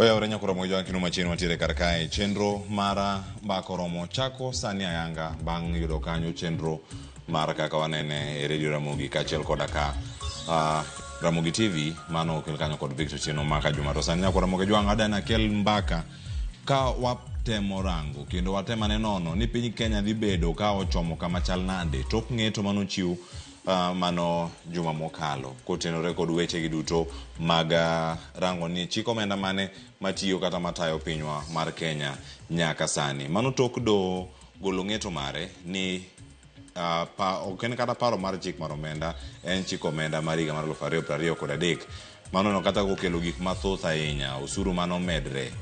Oyawore nyakoro mojo kendo machien wantiere kar kae chenro mar mbaka oromo chako sani ayanga bang' yudo kanyo chenro mar kaka wanene e redio Ramogi kaachiel koda ka Ramogi TV mano okel kanyo kod Victor Tieno maka juma to sani nyakoro Ramogi Jwang' adana akel mbaka ka watemo rango kendo watemo ane nono ni piny Kenya dhi bedo ka ochomo kama chal nade tok ng'eto manochiw mano juma mokalo kotenore kod weche gi duto mag rango ni chik omenda mane matiyo kata matayo pinywa mar Kenya nyaka sani. Mano tok doho golo ng'eto mare ni ok en kata paro mar chik mar omenda, en chik omenda mar higa mar 2023. Mano no kata kokelo gik mathoth ahinya, osuru mano medre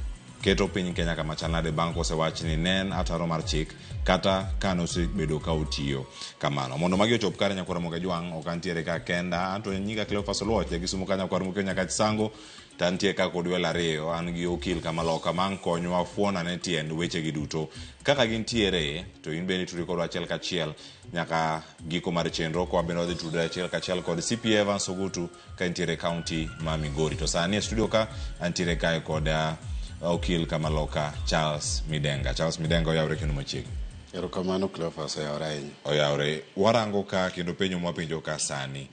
keto piny Kenya kama chal nade bang' kosewach ni ne en ataro mar chik kata kane osebedo ka otiyo kamano. Mondo magi ochop kare nyakwar Ramogi Ajwang' ok antiere ka kenda, anto nyinga Cleophas Oluoch, ja Kisumu ka nyakwar Mokio Nyakach Sango, to antie ka kod welo ariyo, an gi okil kama loka ma ang' konywa fuon ane tiend weche gi duto kaka gintiere, to in bende itudri kodwa achiel kachiel nyaka giko mar chenro kwa bende wadhi tudre achiel kachiel kod CPA Evans Ogutu ka entiere e county ma Migori. To sani e studio ka antiere kae kod okil kamaloka Charles Midenga. Charles Midenga oyawre kendo machiegni. Erokamano Cleophas, oyawre ahinya. Oyawre. Warango ka kendo penjo mwapenjo ka sani.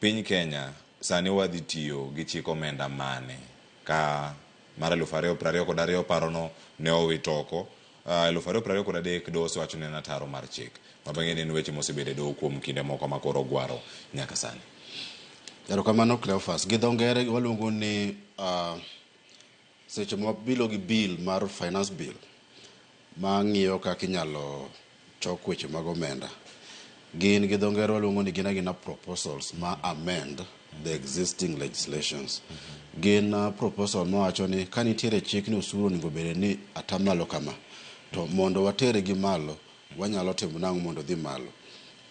Piny Kenya sani wadhi tiyo gi chik omenda mane? Ka mar 2022 parono ne owit oko. 2023 doho osewacho ni en ataro mar chik. Ma bang'e ni en weche mosebedo e doho kuom kinde moko ma koro ogwaro nyaka sani. Erokamano Cleophas. Gi dho ngere waluongo ni seche ma wabilo gi bill mar finance bill ma ng'iyo kaka inyalo chok weche mag omenda. Gin gi dho ngere waluongo ni gin agina proposals ma amend the existing legislations. Gin proposal mawacho ni ka nitiere chik ni osuru onego bed ni atamalo kama, to mondo watere gi malo, wanyalo timo nang'o mondo odhi malo.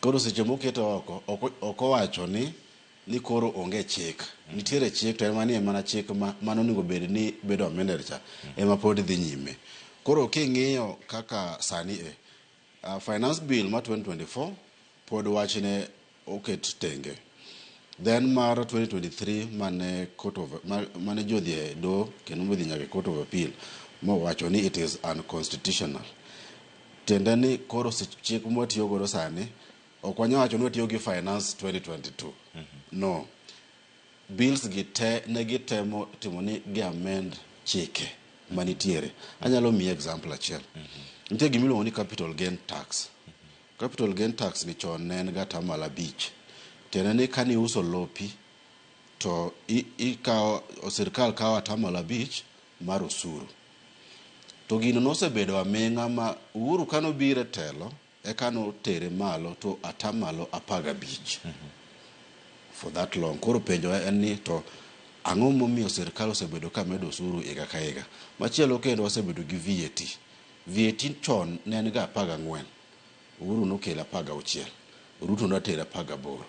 Koro seche mokete oko, ok owacho ni koro onge chik. Nitiere chik to en mani mana chik ma mano onego bed ni bedo amended cha ema pod dhi nyime. Koro king'iyo kaka sani e finance bill ma 2024 pod wachne oket tenge. Then mar 2023 mane court of mane jodhi e doho kendo modhi nyaka e court of appeal mowacho ni it is unconstitutional. Tiende ni koro chik mwatiyo godo sani ok wanyal wacho ni watiyo gi finance 2022. No. Bills gi te ne gitemo timo ni gi amend chike manitiere. Anyalo miyi example achiel. Nitie gima iluongo ni capital gain tax. Capital gain tax ni chon ne en ga atamalo 5. Tiende ni kane iuso lopi to ikawo sirkal kawo atamalo 5 mar osuru. To gino nosebedo aming'a ma Uhuru kanobiro e telo eka notere malo to atamalo 15 for that long. Koro penjo en ni to ang'o momiyo sirkal osebedo ka medo osuru higa ka higa? Machielo kendo wasebedo gi VAT. VAT chon ne en ga 14. Uhuru nokelo 16. Ruto notero 18.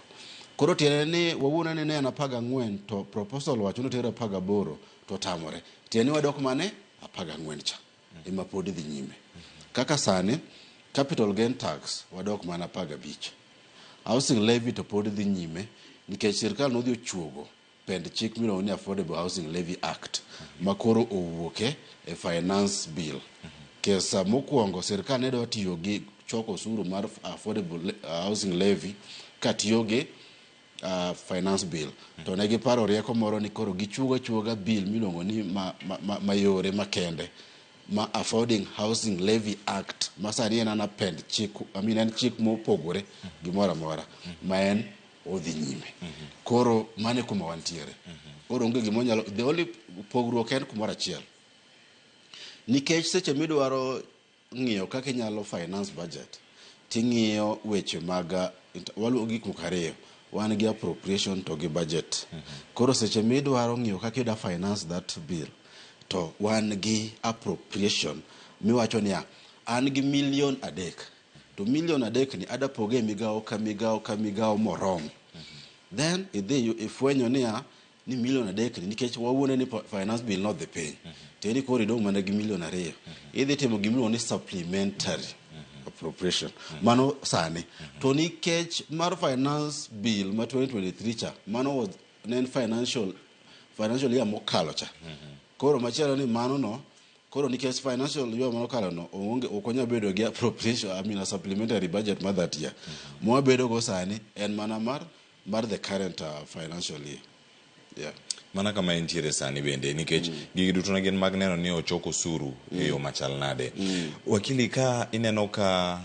Koro tiende ni wawuone ni ne en 14 to proposal wacho ni oter 18 to otamore. Tiende ni wadok mane 14 cha ema pod dhi nyime. Kaka sani capital gain tax wadok mana 15. Housing levy to pod dhi nyime nikech sirkal nodhi ochuogo pend chik miluongo ni Affordable Housing Levy Act ma koro owuok e finance bill. Kesa mokwongo sirkal ne dwa tiyo gi choko osuru mar affordable housing levy katiyo gi finance bill. To ne giparo rieko moro ni koro gichuogo achuoga bill miluongo ni mayore makende ma Affording Housing Levy Act ma sani en ana pend chik, I mean en chik mopogore gimoro amora ma en odhi nyime. Koro mano e kuma wantiere. Koro onge gima onyalo, the only pogruok en kumoro achiel. Nikech seche midwaro ng'iyo kaka inyalo finance budget, ting'iyo weche mag waluongo gik moko ariyo. Wan gi appropriation to gi budget. Koro seche midwaro ng'iyo kaka ida finance that bill, to wan gi appropriation miwacho niya, an gi milion 3. To milion 3 ni ada poge e migawo ka migawo ka migawo morom. Then idhi ifwenyo niya, ni milion 3 ni nikech wawuone ni finance bill nodhi piny. Tiende ni koro idong' mana gi milion 2. Idhi timo gimiluongo ni supplementary appropriation. Mano sani. To nikech mar finance bill ma 2023 cha, mano was ne en financial year mokalo cha. Koro machielo ni mano no koro nikech financial year manokalo no oonge ok wanyal bedo gi appropriation, I mean a supplementary budget mar that year. Mwabedo go sani en mana mar the current financial year. Yeah. Mana kama entiere sani bende nikech gigi duto ne gin mag neno ni ochok osuru e yo machal nade. Wakili, ka ineno ka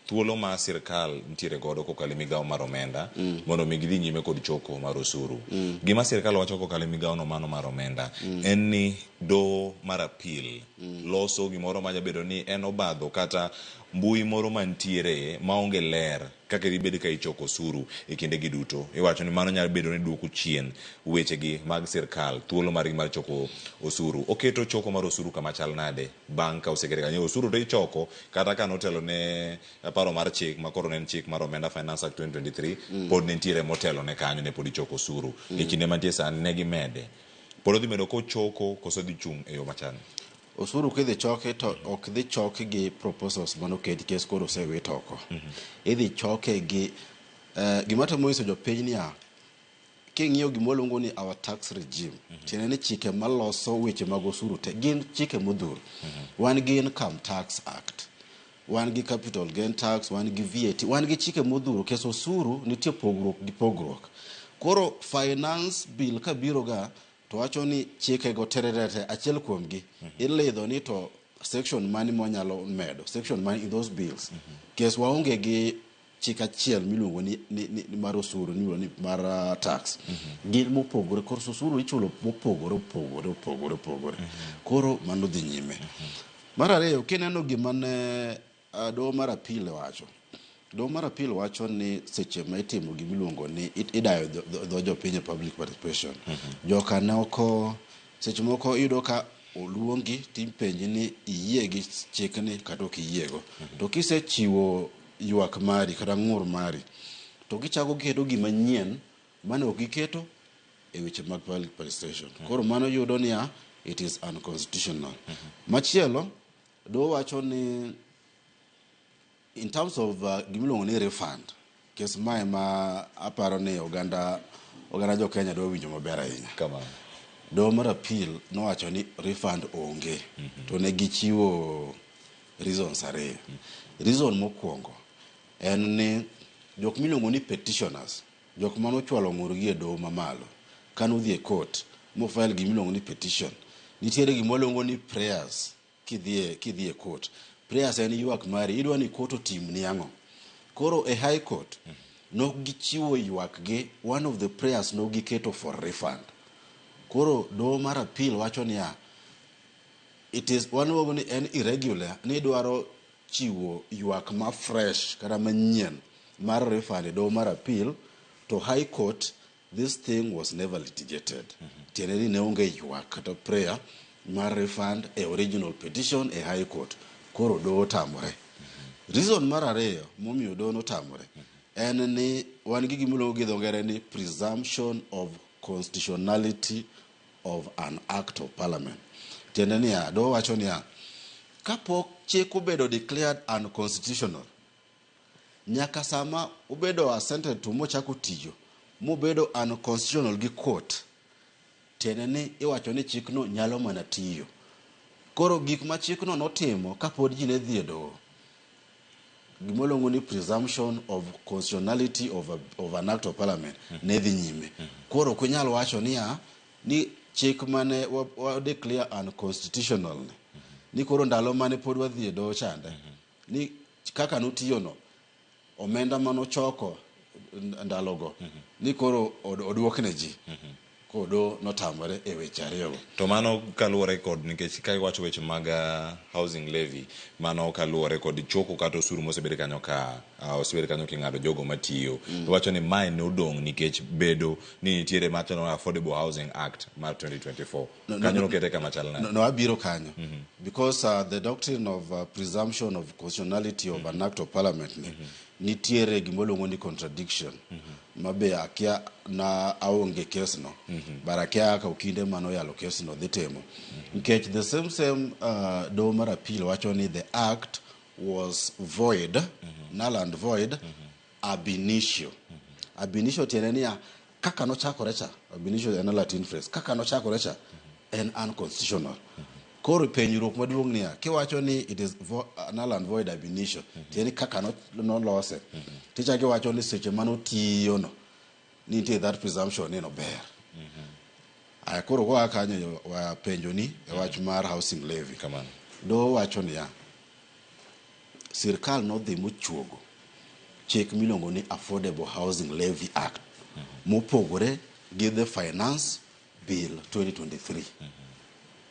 thuolo ma sirkal nitiere godo kokalo e migawo mar omenda mondo mi gidhi nyime kod choko mar osuru. Gima sirkal wacho kokalo e migawo no mano mar omenda en ni doho mar appeal loso gimoro manyabedo ni en obadho kata mbui moro mantiere maonge ler kaka dibed ka ichoko osuru e kinde gi duto. Iwacho ni mano nyalo bedo ni duoko chien wechegi mag sirkal, thuolo margi mar choko osuru. Oketo choko mar osuru kama chal nade bang' ka osekete kanyo? Osuru to ichoko kata ka notelo ne paro mar chik ma koro ne en chik mar omenda Finance Act 2023 pod ne nitiere motelo ne kanyo ne pod ichoko osuru. E kinde mantie sani ne gimede. Pod odhi bedo kochoko koso dhi chung' e yo machal? Osuru kidhi choke to ok dhi choke gi proposals manoket kes koro osewit oko. Idhi choke gi gima temo nyiso jopiny niya, king'iyo gima waluongo ni our tax regime, tiende ni chike maloso weche mag osuru te gin chike modhuro. Wan gi Income Tax Act, wan gi Capital Gain Tax, wan gi VAT, wan gi chike modhuro. Kes osuru nitie pogruok gi pogruok. Koro finance bill kabiro ga to wacho ni chikego tererete achiel kuomgi ilidho ni to section mani mwanyalo medo section mani in those bills. Kes waonge gi chik achiel miluongo ni mar osuru miluongo ni mar tax gin mopogore. Koro osuru ichulo mopogore opogore opogore opogore. Koro mano dhi nyime. Mar ariyo, kineno gima ne doho mar appeal wacho, doho mar appeal wacho ni seche ma itimo gimiluongo ni idayo dho jopiny e public participation, joka ne oko seche moko iyudo ka oluongi tipenji ni iyie gi chikni kata ok iyiego. To kisechiwo ywak mari kata ng'ur mari to gichako giketo gima nyien mane ok giketo e weche mag public participation. Koro mano yudo niya it is unconstitutional. Machielo, doho wacho ni in terms of gimiluongo ni refund kes mae ma aparo ni oganda jo Kenya dwa winjo maber ahinya. Kamano. Doho mar appeal nowacho ni refund onge to ne gichiwo reasons ariyo. Reason mokwongo en ni jok miluongo ni petitioners, jok manochwalo ng'urgi e doho mamalo kanodhi e court mofile gimiluongo ni petition, nitiere gima waluongo ni prayers. Kidhi e court, prayers en ywak mari, idwa ni court otimni ang'o. Koro e high court nok gichiwo ywak gi one of the prayers nok giketo for refund. Koro doho mar appeal wacho niya it is waluongo ni en irregular ni idwaro chiwo ywak ma fresh kata manyien mar refund e doho mar appeal to high court this thing was never litigated. Tiende ni ne onge ywak kata prayer mar refund e original petition e high court. Koro doho otamore. Reason mar ariyo momiyo doho notamore en ni wan gi gimiluongo gi dho ngere ni presumption of constitutionality of an act of parliament. Tiende niya, doho wacho niya, kapok chik obedo declared unconstitutional, nyaka sama obedo assented to mochako tiyo mobedo unconstitutional gi court, tiende ni iwacho ni chikno nyalo mana tiyo. Koro gik ma chikno notimo kapod ji ne dhi e doho, gima ni presumption of constitutionality of an act of parliament ne dhi nyime. Koro ok inyal wacho niya ni chik mane wa declare unconstitutional ni koro ndalo mane pod wadhi e doho chande ni kaka notiyono omenda manochoko ndalogo ni koro oduok ne ji. Koro doho notamore e weche ariyogo. To mano kaluwore kod nikech ka iwacho weche mag housing levy, mano kaluwore kod choko kata osuru mosebed kanyo ka osebed kanyo king'ado jogo matiyo. Iwacho ni mae nodong' nikech bedo ni nitiere machalo Affordable Housing Act mar 2024. No, Kanyo no, nokete kama chal nade? No, abiro kanyo. Because the doctrine of presumption of constitutionality of an act of parliament ni nitiere gima ni contradiction ma be akia na aonge kes no but akia kaka okinde manoyalo kes no dhi timo nikech the same doho mar appeal wacho ni the act was void, null and void ab initio. Ab initio tiende niya kaka nochakore cha, ab initio en a Latin phrase, kaka nochakore cha. en unconstitutional. Koro penjruok maduong' niya, kiwacho ni it is null and void ab initio, tiende ni kaka nolose, tichako iwacho ni seche manotiyo no, nitie that presumption ni nober. Aya koro koa kanyo wapenjo ni e wach mar housing levy. Kamano. Doho wacho niya, sirkal nodhi mochuogo chik miluongo ni Affordable Housing Levy Act mopogore gi the Finance Bill 2023.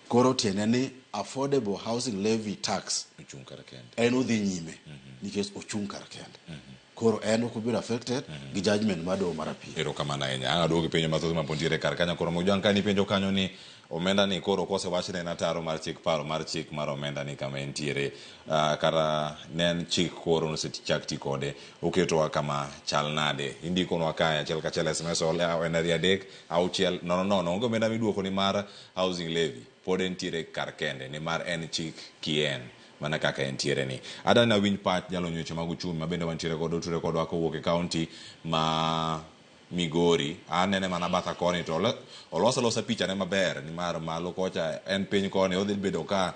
Koro tiende ni Affordable Housing Levy Tax ochung' kar kende. En odhi nyime nikech ochung' kar kende. Koro en ok obedo affected gi judgment mar doho mar appeal. Erokamano ahinya. Ang' aduoki penjo mathoth ma pod nitiere kar kanyo. Koro Mojwang' ka nipenjo kanyo ni omenda ni koro kosewach ne en ataro mar chik paro mar chik mar omenda ni kama entiere kata ne en chik koro nosechak ti kode oketowa kama chal nade. Indikonwa kae achiel kachiel SMS en 3 6 0 0. Onge omenda miduoko ni mar housing levy pod entiere kar kende nimar en chik kien mana kaka entiere ni. Adwa ni awinj pach jalony weche mag uchumi ma bende wantiere godo oture kodwa kowuok e kaunti ma Migori. Anene mana batha koni to oloso alosa pichane maber nimar malo kocha en piny koni odhi bedo ka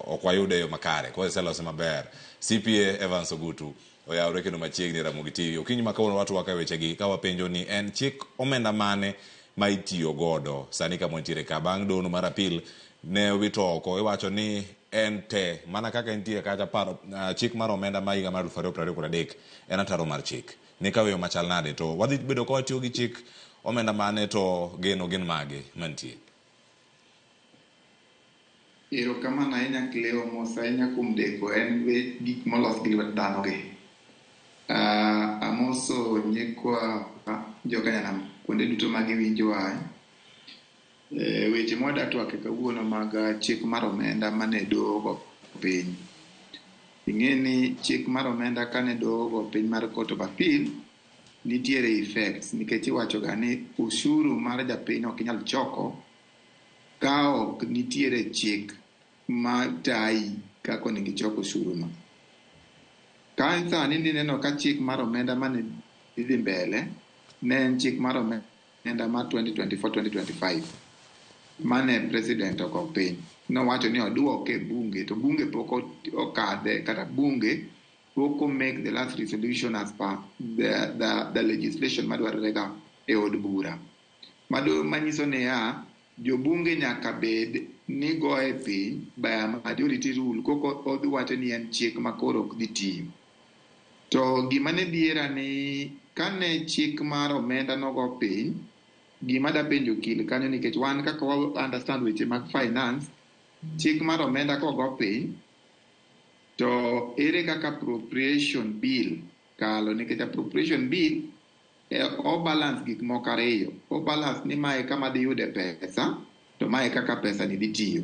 ok wayude e yo makare. Koro iselose maber. CPA Evans Ogutu oyawre kendo machiegni Ramogi TV. Okinyi ma kawuono watwak e wechegi ka wapenjo ni en chik omenda mane ma itiyo godo sani kama wantiere ka bang' dono mar appeal ne owito oko iwacho ni en te mana kaka entie kacha paro chik mar omenda ma higa mar 2023 en ataro mar chik ni kawo yo machal nade to wadhi bedo ka watiyo gi chik omenda mane to geno gin mage mantie. Erokamano ahinya Cleo, mos ahinya kuom deko en gik molos gi lwet dhano gi. Amoso nyikwa jokanyanam kuonde duto ma giwinjowa. Weche mwadwa twake kawuono mag chik mar omenda mane doho ogo piny. Ing'e ni chik mar omenda kane doho ogo piny mar Court of Appeal, nitiere effects nikech iwacho ga ni ushuru mar japiny ok inyal choko ka ok nitiere chik ma tayi kaka onego ichok ushuru no. Ka sani nineno ka chik mar omenda mane dhi mbele ne en chik mar omenda mar 2024-2025 mane president ogo piny. Nowacho ni oduoke e bunge to bunge pok okadhe kata bunge pok o make the last resolution as per the legislation madwarore ga e od bura. Mado manyiso niya jobunge nyaka bed ni goye piny by a majority rule koko odhi wacho ni en chik ma koro ok dhi tiyo. To gima ne dhiera ni kane chik mar omenda nogo piny, gima da penjo okil kanyo nikech wan kaka wa understand weche mag finance, chik mar omenda kogo piny, to ere kaka appropriation bill kalo nikech appropriation bill o balance gik moko ariyo. O balance ni mae kama dhi yude pesa, to mae kaka pesa ni dhi tiyo.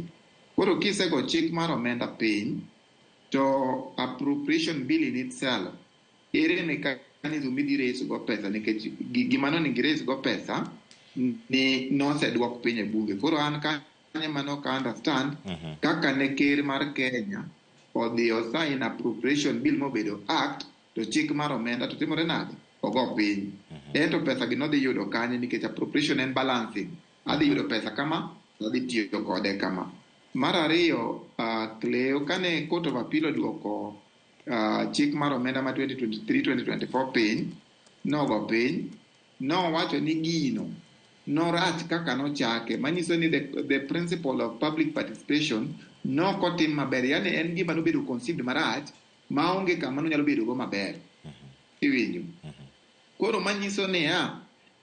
Koro kisego chik mar omenda piny, to appropriation bill in itself, ere mechanism midhi raise go pesa nikech gima nonego i raise go pesa ni noseduok piny e bunge. Koro an kanyo mano ok understand kaka ne ker mar Kenya odhi o sign appropriation bill mobedo act to chik mar omenda to timore nade? Ogo piny. Ento pesa gi nodhi yudo kanye nikech appropriation en balancing. Adhi yudo pesa kama, to adhi tiyo kode kama. Mar ariyo, Cleo, kane Court of Appeal oduoko chik mar omenda ma 2023-2024 piny, nogo piny, nowacho ni gino norach kaka nochake, manyiso ni the principle of public participation nokotim maber. Yani en gima nobedo conceived marach, maonge kama nonyalo bedo go maber. Iwinjo? Koro manyiso niya,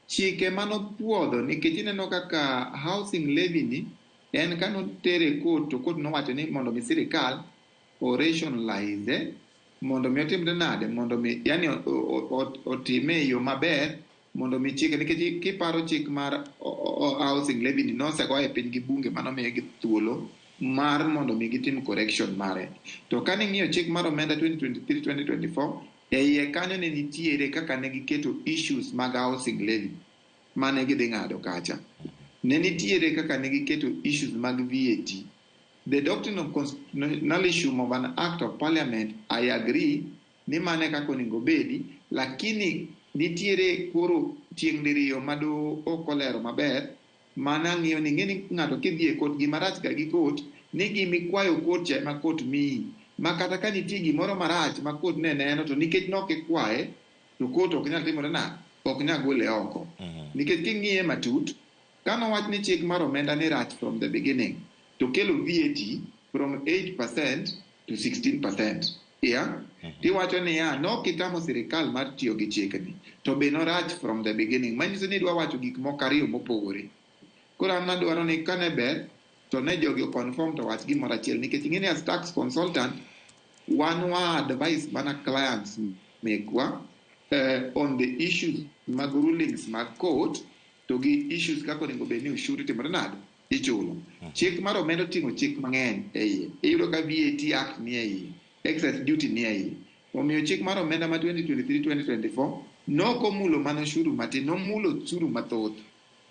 chike manopuodho nikech ineno kaka housing levy ni en kanotere court to court nowacho ni mondo mi sirikal o rationalize mondo mi otimre nade mondo mi yani otime e yo maber mondo mi chike nikech kiparo chik mar housing levy ni nosego e piny gi bunge manomiyogi thuolo mar mondo mi gitim correction mare. To kane ing'iyo chik mar omenda 2023-2024 e iye kanyo ne nitiere kaka ne giketo issues mag housing levy mane gidhi ng'ado kacha. Ne nitiere kaka ne giketo issues mag VAT. The doctrine of constitutionalism of an act of parliament, I agree ni mane kaka onego obedi, lakini nitiere koro tieng' diriyo ma doho ok olero maber. Mana ng'iyo ni ing'e ni ng'ato kidhi e court gima rach ga gi court ni gimikwayo court cha ema court miyi. Ma kata ka nitie gimoro marach ma court ne neno to nikech nok ikwaye to court ok nyal timore nade? Ok nyal gole oko. Nikech king'iye matut, kanowach ni chik mar omenda ni rach from the beginning, to kelo VAT from 8% to 16%. Yeah? Tiwacho niya, nokitamo sirikal mar tiyo gi chikni, to be norach from the beginning. Manyiso ni idwa wacho gik moko ariyo mopogore. Koro an nadwaro ni kane ber, to ne jogi o confirm to wach gimoro achiel. Nikech ing'e ni as tax consultant, wan wa advice mana clients mekwa on the issues mag rulings mag court to gi issues kaka onego bed ni ushuru timore nade ichulo. Chik mar omenda oting'o chik mang'eny e iye. Iyudo ka VAT Act ni e iye, excise duty ni e iye. Omiyo chik mar omenda ma 2023-2024 nok omulo mana ushuru matin, nomulo ushuru mathoth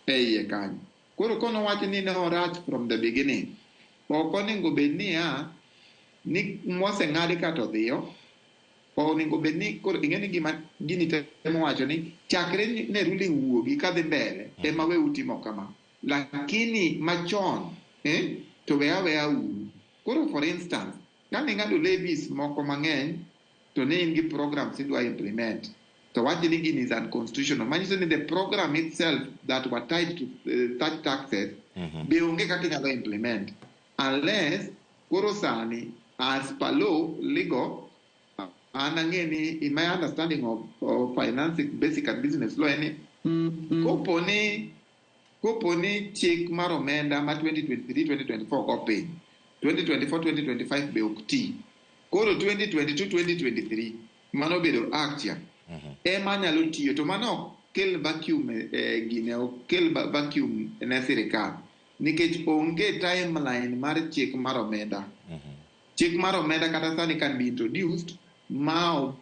e iye kanyo. Koro konowach ni ne orach from the beginning, ok onego bed niya ni moseng'adi ka to dhiyo, onego bed ni koro ing'e ni gima gini temo wacho ni chakre ne ruling wuogi kadhi mbele ema we utimo kama. Lakini machon to we aweya uru. Koro for instance, kane ing'ado levies moko mang'eny to ne in gi programs idwa implement to wach ni gini is unconstitutional. Manyiso ni the program itself that were tied to such taxes be onge kaka inyalo implement unless koro sani as per law legal an ang'e ni in my understanding of financing basic and business law en ni kopo ni chik mar omenda ma 2023-2024 go piny 2024-2025 be ok ti koro 2022-2023 mano obedo act cha ema nyalo tiyo to mano ok kel vacuum gine ok kel vacuum ne sirikal nikech onge timeline mar chik mar omenda. Chik mar omenda kata sani can be introduced ma o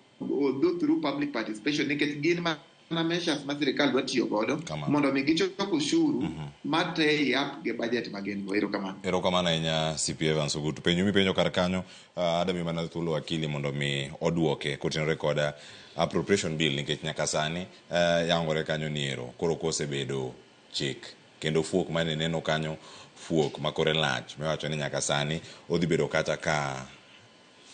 through public participation nikech gin mana measures ma sirikal dwa tiyo godo mondo mi gichok ushuru ma tie up gi budget ma gin go. Erokamano. Erokamano ahinya CP Evans Ogutu. Penjo mipenjo kar kanyo, adami mana thuolo wakili mondo mi oduoke kotenore kod appropriation bill nikech nyaka sani yangore kanyo ni ero koro kosebedo chik kendo fuok mane neno kanyo fuok ma kore lach miwacho ni nyaka sani odhi bedo kata ka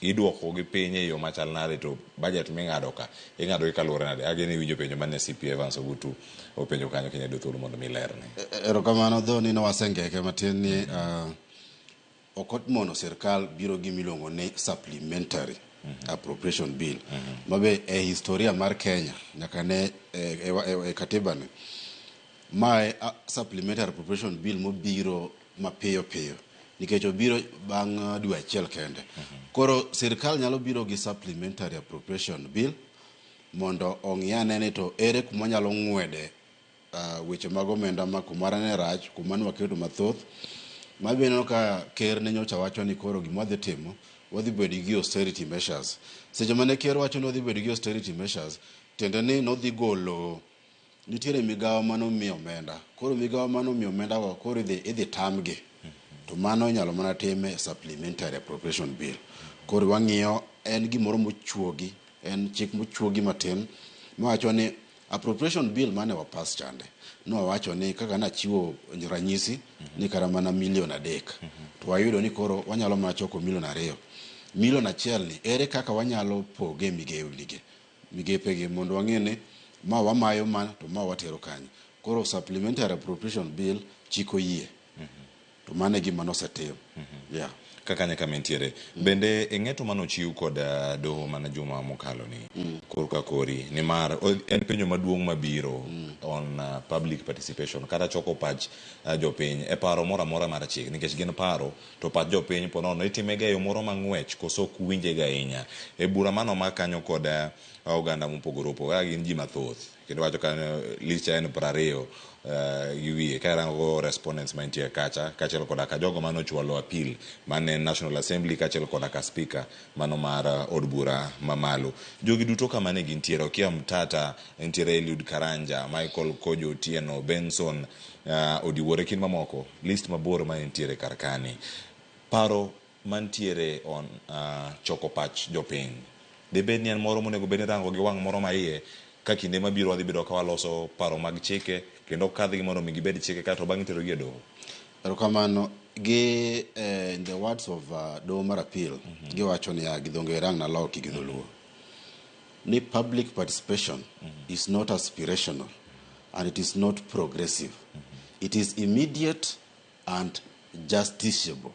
iduoko gi piny e yo machal nade to budget ming'ado ka ing'ado gi kaluwore nade ageno iwinjo penjo mane CP Evans Ogutu openjo kanyo kinyalo yudo thuolo mondo mi ilerne. Erokamano dho ni nowasengeke matin ni ok mono sirkal biro gi miluongo ni supplementary appropriation bill mabe e historia mar Kenya nyaka ne e katiba ni mae supplementary appropriation bill mobiro mapiyo piyo nikech obiro bang' dwe achiel kende. Koro sirkal nyalo biro gi supplementary appropriation bill mondo ong'i ane ni to ere kuma nyalo ng'wede weche mag omenda ma kumara ne rach kuma ne waketo mathoth mabe ineno ka ker ne nyocha wacho ni koro gima wadhi timo wadhi bedo gi austerity measures. Seche mane ker wacho ni wadhi bedo gi austerity measures tiende ni nodhi golo nitiere migawo manomiyo omenda koro migawo manomiyo omenda go koro idhi tamgi to mano inyalo mana time supplementary appropriation bill. Koro wang'iyo en gimoro mochuogi en chik mochuogi matin mawacho ni appropriation bill mane wapas chande nowacho ni kaka nachiwo ranyisi ni kara mana milion 3 to wayudo ni koro wanyalo mana choko milion 2 milion 1 ni ere kaka wanyalo poge e migewnige migepegi mondo wang'e ni ma wamayo ma to ma watero kanye. Koro supplementary appropriation bill chik oyie to mano e gima nosetim, yeah. Kaka nyaka mintiere bende e ng'eto manochiw kod doho mana juma mokalo ni korka kori nimar en penjo maduong' mabiro on public participation kata choko pach jopiny e paro moro amora mar chik nikech gin paro to pach jopiny po nono itime ga e yo moro mang'wech koso ok winje ga ahinya e bura mano kanyo kod oganda mopogore opogore ka gin ji mathoth kendo wacho kanyo list cha en 20 gi wiye ka irango respondents mantie kacha kaachiel koda ka jogo manochwalo appeal mane National Assembly kaachiel koda ka speaker mano mar od bura mamalo. Jogi duto kama ne gintiere Okiya Mtata, nitiere Eliud Karanja, Michael Kojo Otieno, Benson Odiwuor e kind mamoko, list mabor ma nitiere kar kani. Paro mantiere on choko pach jopiny dibed ni en moro monego bed ni irango gi wang' moro maiye ka kinde mabiro wadhi bedo ka waloso paro mag chike. Kendo okadhgi mondo mi gibed chike kato bang'e iterogi e doho. Erokamano. Gi in the words of Doho mar Appeal, giwacho niya gi dho ngere ang' naloki gi dholuo. Ni public participation is not aspirational and it is not progressive. It is immediate and justiciable.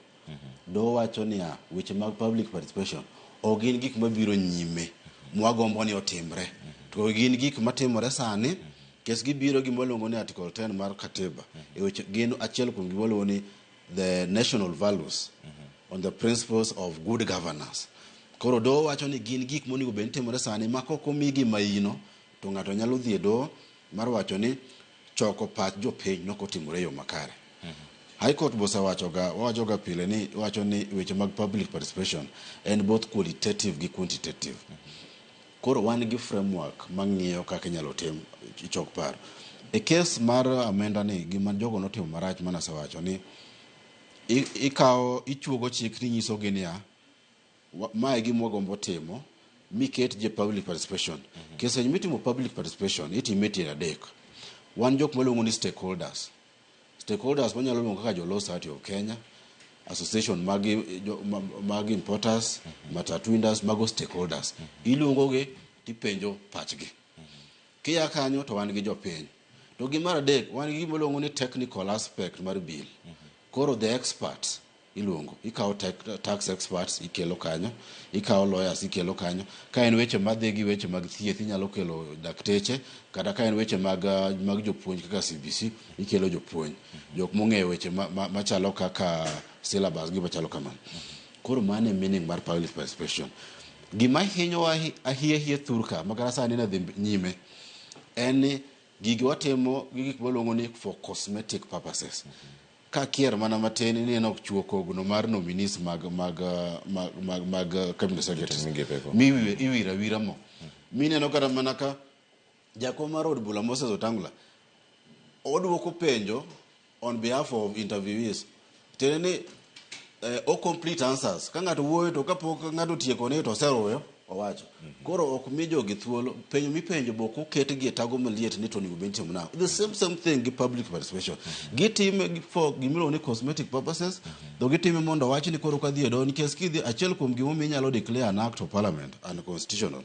Doho wacho niya weche mag public participation ok gin gik mabiro nyime mwagombo ni otimre. To gin gik matimore sani kes gibiro gi gima ni Article 10 mar katiba. E weche gin achiel kuom gima waluongo ni the national values on the principles of good governance. Koro doho wacho ni gin gik monego bed ni timore sani ma kok omigi maino to ng'ato nyalo dhi e doho mar wacho ni choko pach jopiny nok otimore e yo makare. High Court bosewacho ga wawacho ga pile ni wacho ni weche mag public participation en both qualitative gi quantitative. Koro wan gi framework mang'iyo kaka inyalo tim chok paro. E case mar omenda ni gima jogo notimo marach manasewacho ni ikawo ichuogo chik tinyiso gi niya mae gima wagombo timo miket ji e public participation. Kese mitimo public participation itime tieng' adek. Wan jok maluongo ni stakeholders. Stakeholders wanyalo luongo kaka jo Law Society of Kenya, association mag, jo, mag importers, matatu industry, mago stakeholders. Iluongo gi tipenjo pachgi. Kia kanyo to wan gi jopiny. To gimar adek, wan gi gima iluongo ni technical aspect mar bill. Koro the experts iluongo. Ikawo tax experts ikelo kanyo, ikawo lawyers ikelo kanyo. Ka en weche madhi gi weche mag thieth inyalo kelo dakteche, kata ka en weche mag jopuonj kaka CBC ikelo jopuonj. Jok mong'eyo weche machalo kaka syllabus gi machalo kamano. Koro mano e meaning mar public participation. Gima hinyowa ahiya hie thur ka makata sani nadhi nyime en ni gigi watimo gi gik maluongo ni for cosmetic purposes. Ka kier mana matin ineno chuo kogno mar nominees mag cabinet secretaries. Jotend migepe go. Mi iwiro awira mo. Mineno kata mana ka jakom mar od bura Moses Wetangula oduoko penjo on behalf of interviewees. Tiende ni o complete answers. Ka ng'ato wuoyo to kapok ng'ato otieko ni to oseruyo owacho. Koro ok mi jogi thuolo penjo mipenjo bo ok oketgi e tago maliet ni to onego bed ni itimo nang'o. The same thing gi public participation. Gitime for gimiluongo ni cosmetic purposes to gitime mondo owach ni koro kadhi e doho nikech kidhi achiel kuom gimomiyo inyalo declare an act of parliament unconstitutional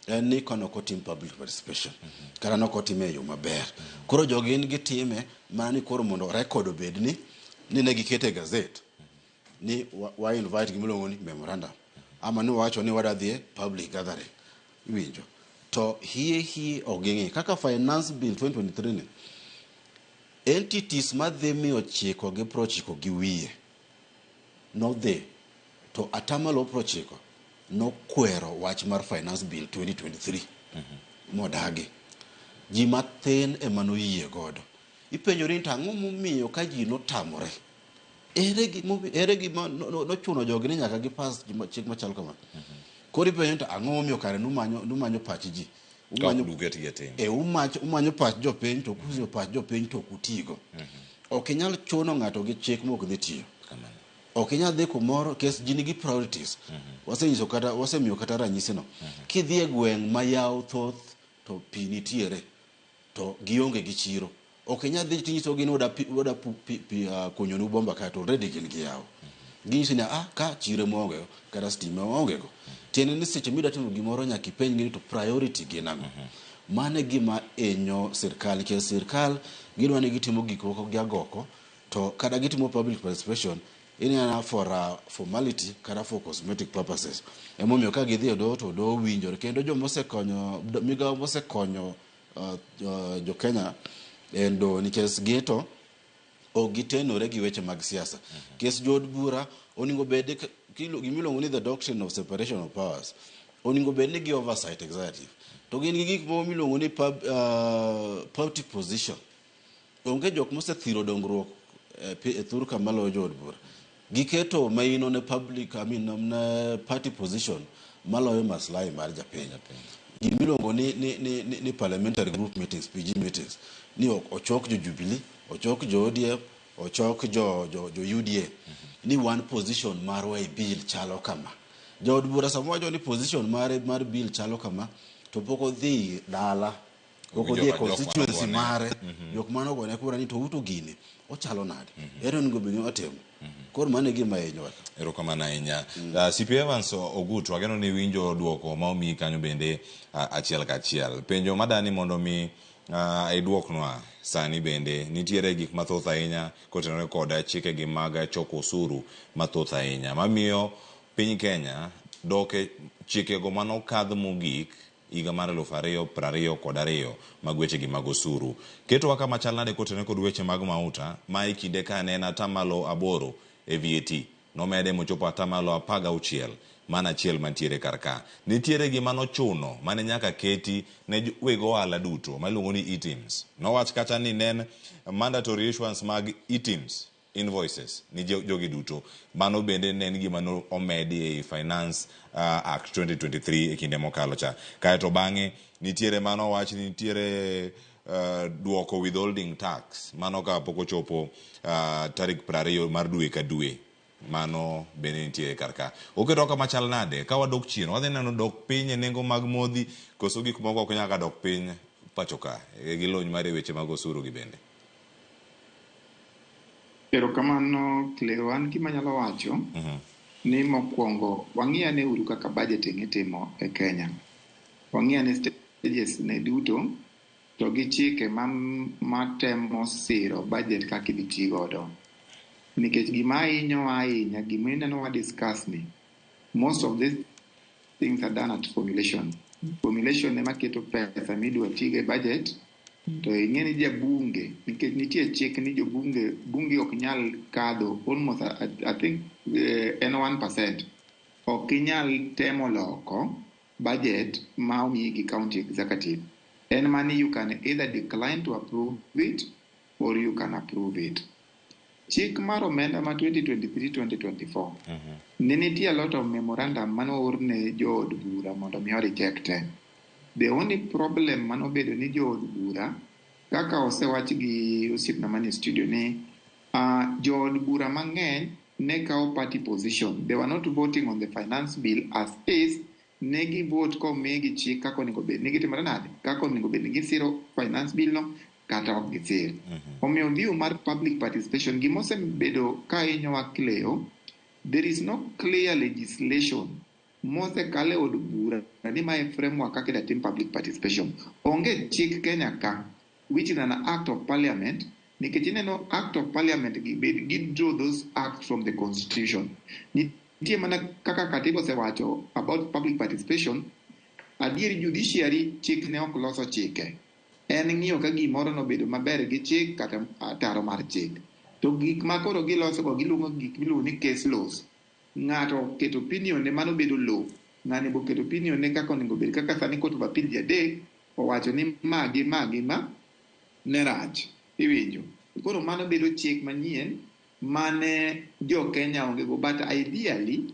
en ni ka nok otim public participation kata nok otime e yo maber. Koro jogi gin gitime mana ni koro mondo record obed ni ne gikete e gazette ni wa invite gimiluongo ni memorandum ama ni wawacho ni wadwa dhi e public gathering iwinjo to hie hie ok ging'i kaka finance bill 2023 ni entities madhi 990 gi wiye nodhi to atamalo 90 nokwero wach mar finance bill 2023 modagi ji mathin ema noyie godo ipenjori ni to ang'o momiyo ka ji notamore ere gima nochuno jogi ni nyaka gipas chik machalo kama koro ipenjo ni to ang'o momiyo kare numanyo pach ji Ka ok duketgi e tim. E umanyo pach jopiny to kusenyo pach jopiny to ok utigo. Ok inyal chuno ng'ato gi chik mok dhi tiyo. Kamano. Ok inyal dhi kumoro kes ji nigi priorities. Wasenyiso kata wasemiyo kata ranyisi no. Kidhi e gweng' ma yawo thoth to pi nitiere to gionge gi chiro. Ok inyal dhi tinyisogi ni wada pi kunyonu bomba ka to already gin gi yawo. Ginyisi ni ka chiro ema waonge go kata stima waonge go. Tiende ni seche midwa timo gimoro nyaka ipenj gi ni to priority gin ang'o. Mano e gima hinyo sirkal nikech sirkal gidwa ni gitimo gik moko gi agoko to kata gitimo public participation inena for formality kata for cosmetic purposes. Emomiyo ka gidhi e doho to doho winjore kendo jomosekonyo migawo mosekonyo jo Kenya en doho nikech gito ok gitenore gi weche mag siasa. Kes jood bura onego bed gimiluongo ni the doctrine of separation of powers onego bed ni gi oversight executive to gin gi gik moko miluongo ni party position. Onge jok mosethiro dongruok e thur kama loyo jood bura. Giketo maino ne public, I mean, ne party position maloyo maslahi mar japiny. Gimiluongo ni parliamentary group meetings, PG meetings, ni ochok jo Jubilee, ochok jo ODM, ochok jo UDA, ni one position marwa e bill chalo kama. Jood bura sama wacho ni position mare mar bill chalo kama, to pok odhi dala Ok Owinjo odhi e ka jok constituency manogone. mare, jok manogone kura ni to uto gini ochalo nade, ere onego bed ni otimo. Koro mano e gima hinyowa ka. Erokamano ahinya. CP Evans Ogutu, ageno ni iwinjo duoko ma omiyi kanyo bende achiel kachiel. Penjo madani mondo mi iduoknwa sani bende nitiere gik mathoth ahinya kotenore kod chikegi mag choko osuru mathoth ahinya mamiyo piny Kenya dok e chikego manokadh mogik higa mar 2022 mag wechegi mag osuru. Ketowa kama chal nade kotenore kod weche mag mauta ma e kinde ka ne en 8% e VAT nomede mochopo 16%, mano achiel mantiere kar ka. Nitiere gima nochuno mane nyaka keti ne weg ohala duto ma iluongo ni eTIMS. Nowach kacha ni ne en mandatory issuance mag eTIMS invoices ni jogi duto. Mano bende ne en gima no omedi ei Finance Act 2023 e kinde mokalo cha. Kaeto bang'e nitiere mano wach ni nitiere duoko withholding tax mano ka pok ochopo tarik 20 mar dwe ka dwe. Mano bende nitiere kar ka. Oketo kama chal nade? Ka wadok chien, wadhi neno dok piny e nengo mag modhi koso gik moko ok nyaka dok piny pacho ka e gi lony mar e weche mag osuru gi bende. Erokamano Cleo, an gima anyalo wacho ni mokwongo wang'i ane uru kaka budgeting itimo e Kenya. Wang'i ane stages ne duto to gi chike matemo siro budget kaka idhi ti godo. Nikech gima hinyowa ahinya, gima ineno wa discuss ni, most of these things are done at formulation. Formulation ema keto pesa midwa tigo e budget, to ing'e ni jabunge, nikech nitie chik ni jobunge, bunge ok nyal kadho almost, I think en 1%. Ok inyal temo loko budget ma omiyi gi county executive. En mani you can either decline to approve it or you can approve it. Chik mar omenda ma 2023-2024 ne nitie a lot of memorandum mane oor ne jood bura mondo mi o-reject. The only problem manobedo ni jood bura, kaka osewach gi osiepna manie studio ni jood bura mang'eny ne kawo party position. They were not voting on the finance bill as is, ne gi vote komigi chik kaka onego bed ni gitimore nade, kaka onego bed ni gisiro finance bill no kata ok gisir. Omiyo view mar public participation gima osebedo ka hinyowa Cleo, there is no clear legislation mosekal e od bura ni mae framework kaka idwa tim public participation. Onge chik Kenya ka which is an act of parliament, nikech ineno act of parliament gi bed gi draw those acts from the constitution. Nitie mana kaka katiba osewacho about public participation, adier judiciary chik ne ok loso chike. En ng'iyo ka gimoro nobedo maber gi chik kata ataro mar chik. To gik ma koro giloso go giluongo gik miluongo ni case laws. Ng'ato oketo opinion ne mano bedo law. Ng'ani be oketo opinion ne kaka onego bed. Kaka sani Court of Appeal ji adek owacho ni ma gi ma gi ma ne rach. Iwinjo. Koro mano bedo chik manyien mane jo Kenya onge go. But ideally,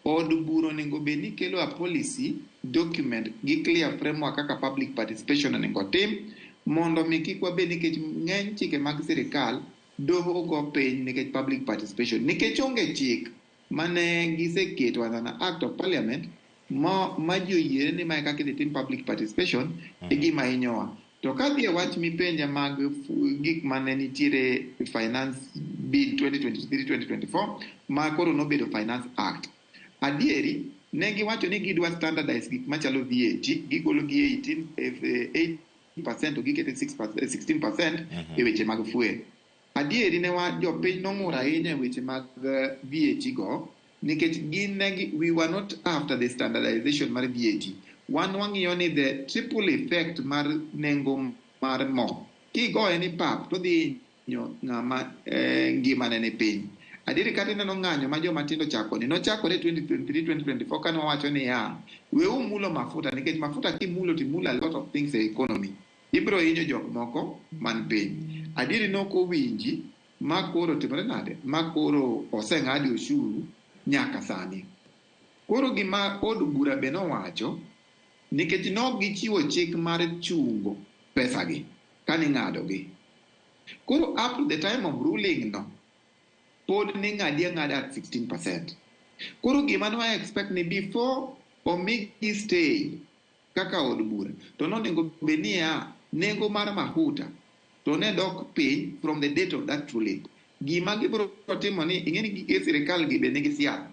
od bura onego bed ni kelo a policy document gi clear framework kaka public participation onego tim mondo mi kik wabed nikech ng'eny chike mag sirikal doho go piny nikech public participation nikech onge chik mane giseketo as an act of parliament ma ji oyiere ni mae kaka idhi tim public participation e gima hinyowa. To kadhi e wach mipenja mag gik mane nitiere finance bill 2023-2024 ma koro nobedo finance act. Adieri ne giwacho ni gidwa standardize gik machalo VAT, gigolo gi 18 8% to gikete 16% e weche mag fuel. Adieri ne wa jopiny nong'ur ahinya e weche mag VAT go nikech gin ne gi, we were not after the standardization mar VAT. Wan wang'iyo ni the triple effect mar nengo mar mo. Kigoye ni pap to dhi hinyo ng'ama ngimane ni piny. Adieri kata ineno ng'anyo ma joma tindo chako ni nochakore 2023-2024 kane wawacho niya weuru mulo mafuta nikech mafuta kimulo timulo a lot of things e economy. Ibiro hinyo jok moko man piny. Adieri nok owinji ma koro timore nade? Ma koro oseng'adi osuru nyaka sani. Koro gima od bura be nowacho nikech nok gichiwo chik mar chungo pesagi kaning'adogi. Koro up to the time of ruling no, pod ning'adi ang'ada at 16%. Koro gima ne wa expect ni before omigi stay kaka od bura to nonego bed niya Nengo mar mahuta to ne dok piny from the date of that ruling. Gima gibiro timo ni ing'e ni gige sirikal gi be nigi siasa.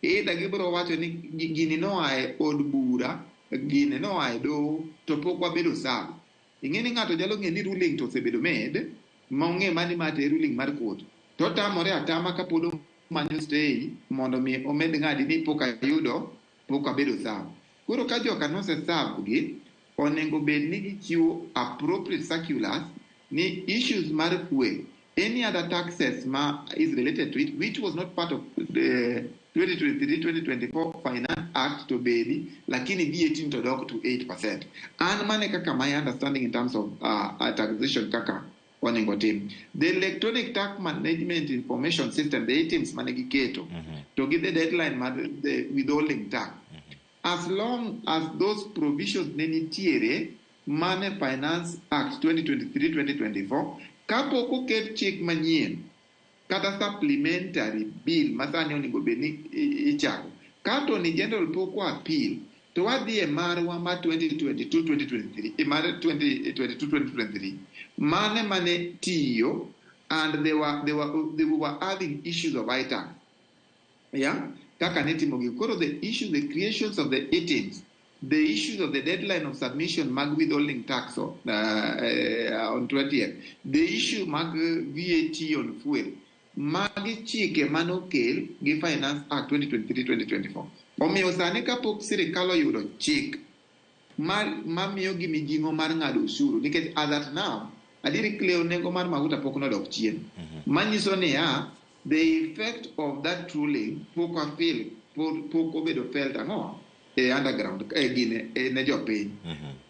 Either gibiro wacho ni gini noa e od bura, gini noa e doho, to pok wabedo served. Ing'e ni ng'ato nyalo ng'e ni ruling to osebedo made, ma ong'e mani ma te ruling mar court. To otamore atama kapod omanyo stay mondo mi omed ng'adi ni pok ayudo, pok abedo served. Koro ka joka nose serve gi, onego bed ni gichiwo appropriate circulars ni issues mar fuel, any other taxes ma is related to it, which was not part of the 2023-2024 Finance Act to bedi, lakini VAT to dok to 8%. An mane kaka my understanding in terms of taxation kaka onego tim. The electronic tax management information system, the eTIMS mane giketo, to gi the deadline mar the withholding tax. As long as those provisions ne nitiere mane Finance Act 2023-2024, kapok oket chik manyien kata supplementary bill masani onego bed ni ichako, ka Attorney General pok o appeal, to wadhi e marwa mar 2022-2023, mar 2022-2023 mane tiyo, and they were having issues of iTax, yeah, kaka nitimo gi. Koro the issue, the creations of the eTIMS, the issues of the deadline of submission mag withholding tax on 20th, the issue mag VAT on fuel, magi chike manokel gi Finance Act 2023-2024. Omiyo sani kapok sirikal oyudo chik mar mamiyogi mijing'o mar ng'ado osuru, nikech as at now adieri Cleo, nengo mar mafuta pok nodok chien, manyiso niya the effect of that ruling pok wafeel, pok obedo felt ang'o e underground e gine e, ne jopiny.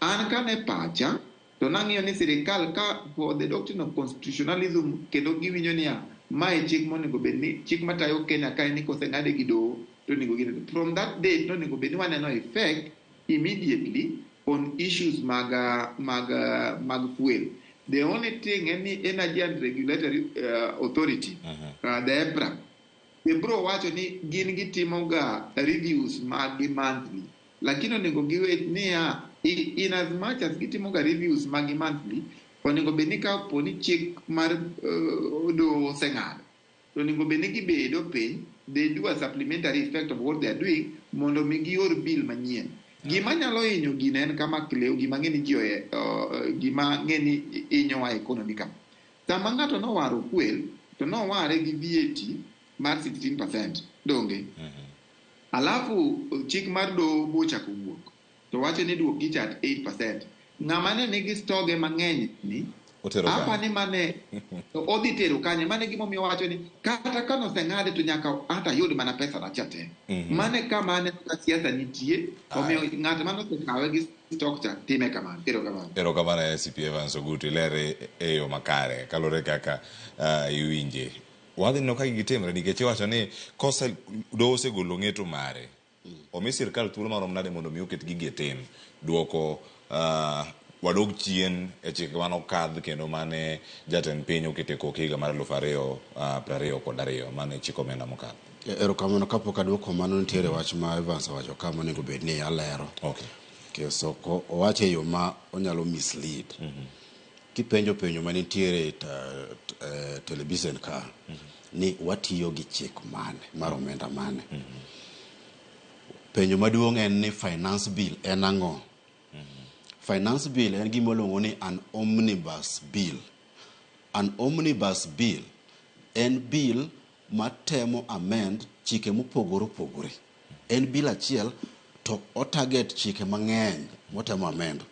An kane pacha to nang'iyo ni sirikal ka for the doctrine of constitutionalism, kendo giwinjo niya mae chik monego bed ni chik matayo Kenya kae ni koseng'ade gi doho to onego gine from that date to onego bed ni waneno effect immediately on issues mag fuel. The only thing en ni Energy and Regulatory Authority, the EPRA, bro wacho ni gin gitimo ga reviews mag monthly, lakini onego giwe niya in as much as gitimo ga reviews mag monthly, onego bed ni kapo ni chik mar doho oseng'ado, to onego bed ni gibedo piny, they do a supplementary effect of what they are doing mondo mi gior bill manyien. Gima nyalo hinyo gino en kama, Cleo, gima ng'e ni ji gima ng'e ni hinyowa economy ka. Sama ng'ato nowaro fuel to noware gi VAT mar 16%, donge? Alafu chik mar doho bochako wuok to wacho ni duok gicha at 8%. Ng'ama ne nigi stoge mang'eny ni Otero apa kanye? Ni mane odhi tero kanye? Mane gimomiyo wacho ni kata ka noseng'ade to nyaka ata yud mana pesa na cha te. Mane kama aneno ka siasa nitie. Omiyo ng'at mane osekawe gi stock cha time kamano. Erokamano. Erokamano ACP Evans Ogutu, ilere e yo makare kaluwore kaka iwinje. Wadhi neno kaka gitimre nikech iwacho ni kose doho osegolo ng'eto mare. Omi sirkal thuolo marom nade mondo mi oket gigi e tim duoko wadog chien e chike manokadh kendo mane jatend piny okete koke higa mar 2022 mane chik omenda mokadho. Erokamano. Kapok aduoko mano, nitiere wach ma Evans owacho ka monego bed ni alero. Okay. Ok owache e yo ma onyalo mislead. Kipenjo penjo manitiere e television ka ni watiyo gi chik mane mar omenda mane. Penjo maduong' en ni finance bill en ang'o? Finance bill en gima iluongo ni an omnibus bill. An omnibus bill en bill matemo amend chike mopogore opogore. En bill achiel to o target chike mang'eny motemo amend.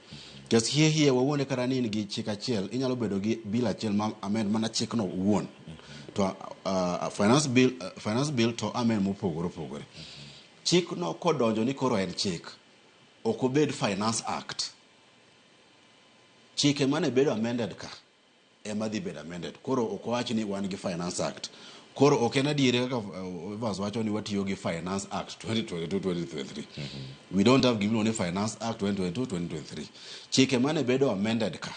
Nikech hie hie wawuone kata ni in gi chik achiel, inyalo bedo gi bill achiel ma amend mana chikno owuon. To finance bill to amend mopogore opogore. Chikno kodonjo ni koro en chik, ok obed Finance Act. Chike mane bedo amended ka ema dhi bedo amended. Koro ok owach ni wan gi Finance Act. Koro ok en adieri kaka Evans wacho ni watiyo gi Finance Act 2022-2023. We don't have gimiluongo ni Finance Act 2022-2023. Chike mane bedo amended ka,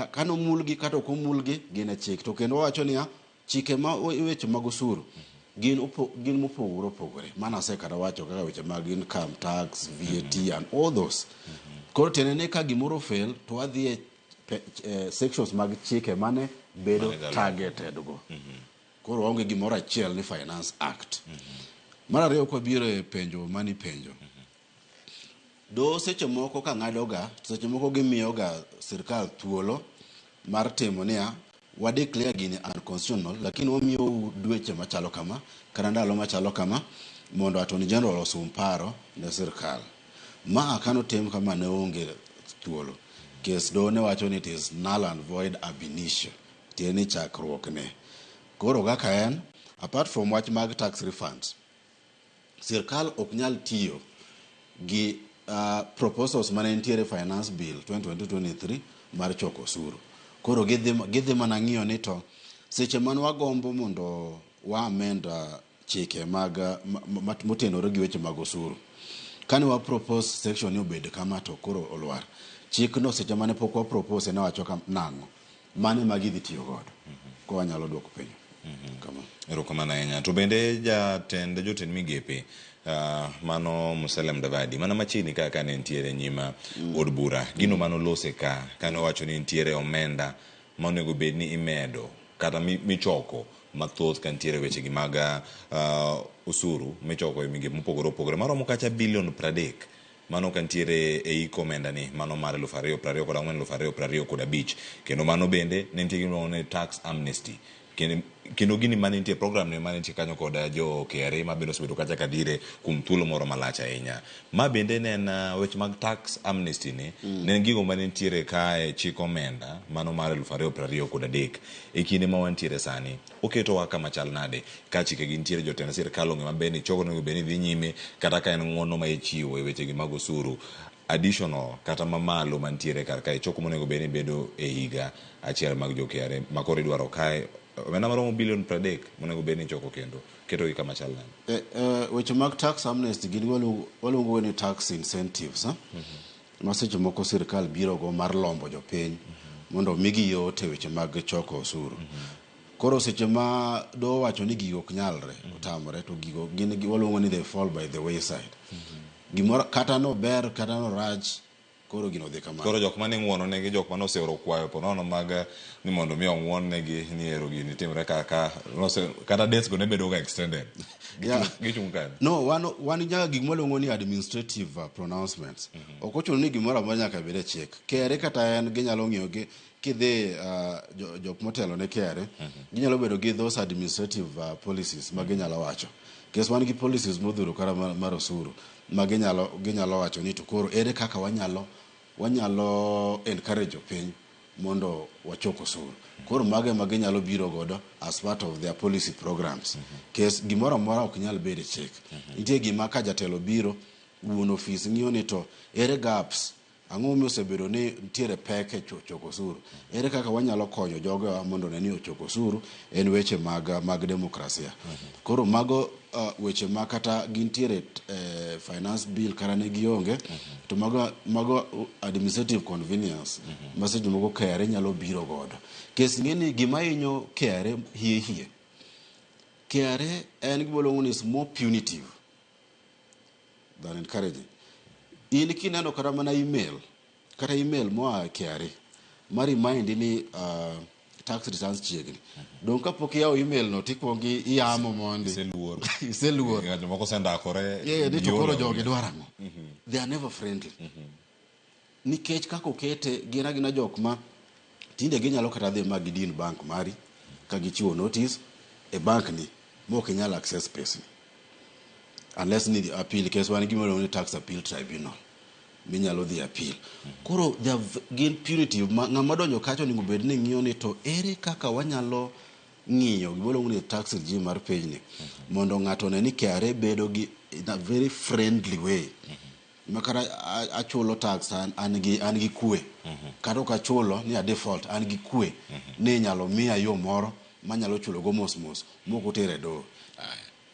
kanomulgi kata ok omulgi gin e chik. To kendo wawacho niya, chike ma weche mag osuru gin mopogore opogore. Mana asekata wacho kaka weche mag income tax, VAT and all those. Koro tiende ni ka gimoro fail to wadhi e Sections mag chike mane bedo Mane dalo. Targeted go. Koro waonge gimoro achiel ni Finance Act. Mar ariyo, kwabiro e penjo mani penjo do, seche moko ka ng'ado ga, seche moko gimiyo ga sirkal thuolo mar timo niya, wa declare gini unconstitutional, lakini wamiyou dweche machalo kama kata ndalo machalo kama mondo Attorney General osum paro ne sirkal. Ma kanotim kama ne onge thuolo kes doho ne wacho ni it is null and void ab initio, tiende ni chakruok ne. Koro kaka en, apart from wach mag tax refunds, sirkal ok nyal tiyo gi proposals mane nitiere Finance Bill 2022-2023 mar choko osuru. Koro gidhi mana ng'iyo ni to seche man wagombo mondo wa amend chike mag motenore gi weche mag osuru, kane wa propose section ni obed kama to koro olwar chikno, seche mane pok wa propose ne wacho nang'o mane ma gidhi tiyo godo ko wanyalo duoko penjo kama. Erokamano ahinya. To bende jatend jotend migepe, mano Musalia Mudavadi, mana machiegni ka kane nitiere nyima od bura, gino manolose ka kane owacho ni nitiere omenda ma onego bed ni imedo kata michoko mathoth ka nitiere weche gi mag osuru michoko e migepe mopogore opogore maromo kacha bilion 30, mano ka nitiere e hik omenda ni mano mar 2024, 2025. Kendo mano bende ne nitie gimiluongo ni tax amnesty, kendo gini mane nitie program ne mane nitie kanyo kod jo KRA ma bende osebedo kacha kadhire kuom thuolo moro malach ahinya. Ma bende ne en weche mag tax amnesty ni ne en gigo mane nitiere kae chik omenda mano mar 2023. E kinde ma wantiere sani, oketowa kama chal nade ka chike gi nitiere, jotend sirkal ong'e maber ni choko onego bed ni dhi nyime, kata ka en ng'uono ma ichiwo e weche gi mag osuru additional kata mamalo mantiere kar kae, choko monego bed ni bedo e higa achiel mag jo KRA ma koro idwaro kae omenda maromo bilion 30 monego bed ni ichoko kendo ketogi kama chal nade? Weche mag tax amnesty gin waluongo ni tax incentives, eh? Ma seche moko sirkal biro go mar lombo jopiny mondo omigi yot e weche mag choko osuru. Koro seche ma doho wacho ni gigo ok nyalre, otamore, to gigo gin waluongo ni they fall by the wayside. Gimoro kata nober kata norach, koro gino dhi kamano. Koro jok mane ng'uono negi, jok mane oseoro kwayo ponono mag ni mondo mi ong'uon negi ni ero gini timre kaka kata dates go ne bedo ga extended. Gichung' kanye? No, wan nyaka gik mwaluongo ni administrative pronouncements. Ok ochuno ni gimoro amora nyaka bed e chik. KRA kata en ginyalo ng'iyo gi kidhi jok motelo ne KRA, ginyalo bedo gi those administrative policies ma ginyalo wacho. Nikech wan gi policies modhuro kata mar osuru ma ginyalo wacho ni to koro ere kaka wanyalo encourage jopiny mondo wachok osuru. Koro mago ema ginyalo biro godo as part of their policy programs. Kes gimoro amora ok nyal bedo e chik. Nitie gima ka jatelo biro, wuon ofis ng'iyo ni to ere gaps, ang'o momiyo osebedo ni nitiere pek e choko osuru, ere kaka wanyalo konyo jogewa mondo one ni ochoko osuru, en weche mag demokrasia. Koro mago weche ma kata gintiere Finance Bill kata ne gionge, to mago administrative convenience ma seche moko KRA nyalo biro godo. Kes ng'e ni gima hinyo KRA hie hie, KRA en gima waluongo ni is more punitive than encouraging. In kineno kata mana email, kata email moa e KRA ma remind ni tax returns chiegni. Dong' kapok iyawo email no tikuongo iyamo mondi. Iseluor. Iseluor. Jomoko osendakore. Yeah, ni to koro giolo. Jogi dwaro ang'o? They are never friendly. Nikech kaka okete gin agina jok ma tinde ginyalo kata dhi ma gidin bank mari ka gichiwo notice e bank ni mok inyal access pesni unless ni appeal kes wan gima iluongo ni Tax Appeal Tribunal minyalo dhi appeal. Koro they are gin punitive ma ng'ama donjo kacha onego bed ni ng'iyo ni to ere kaka wanyalo ng'iyo gima iluongo ni tax regime mar pinyni mondo ng'ato one ni KRA bedo gi in a very friendly way ma kata achulo tax an gi kwe, kata ok achulo ni a default, an gi kwe ni inyalo miya yo moro manyalo chulo go mos mos mok otere e doho.